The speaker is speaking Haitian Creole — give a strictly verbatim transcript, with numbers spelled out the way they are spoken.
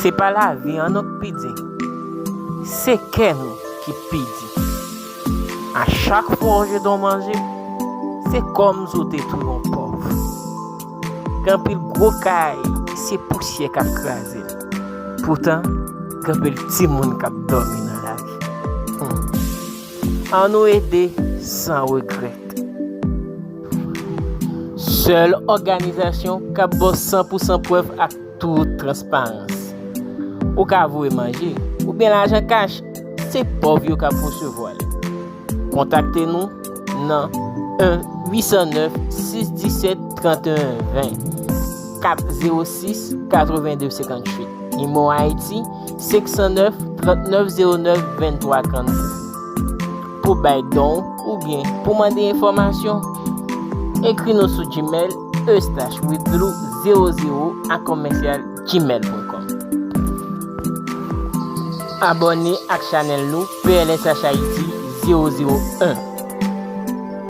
Se pa lavi an non k pi di, se kè nou ki pi di. A chak fwa w jete yon manje, se kòmsi w te touye yon pòv. Gen anpil gwo kay ki se pousyè k ap kraze l. Poutan, gen anpil timoun k ap dòmi nan lari. Hmm. Ann nou ede san regrèt. Sèl òganizasyon k ap ba w san pou san prèv ak tout transparans. Ou ka voye manje oubyen lajan kach, se pòv yo k ap resevwa l. Kontakte nou nan en uit san nèf sis disèt tranteyen ven, kat zewo sis katrevenndez senkantuit. Nimewo Ayiti, senk san nèf trannèf zewo nèf venntwa trannde. Pou bay don oubyen pou mande enfòmasyon, ekri nou sou Gmail eustache with blue zéro zéro à commercial gmail point com. Abòne ak chanèl nou P L S H Ayiti zewo zewo en.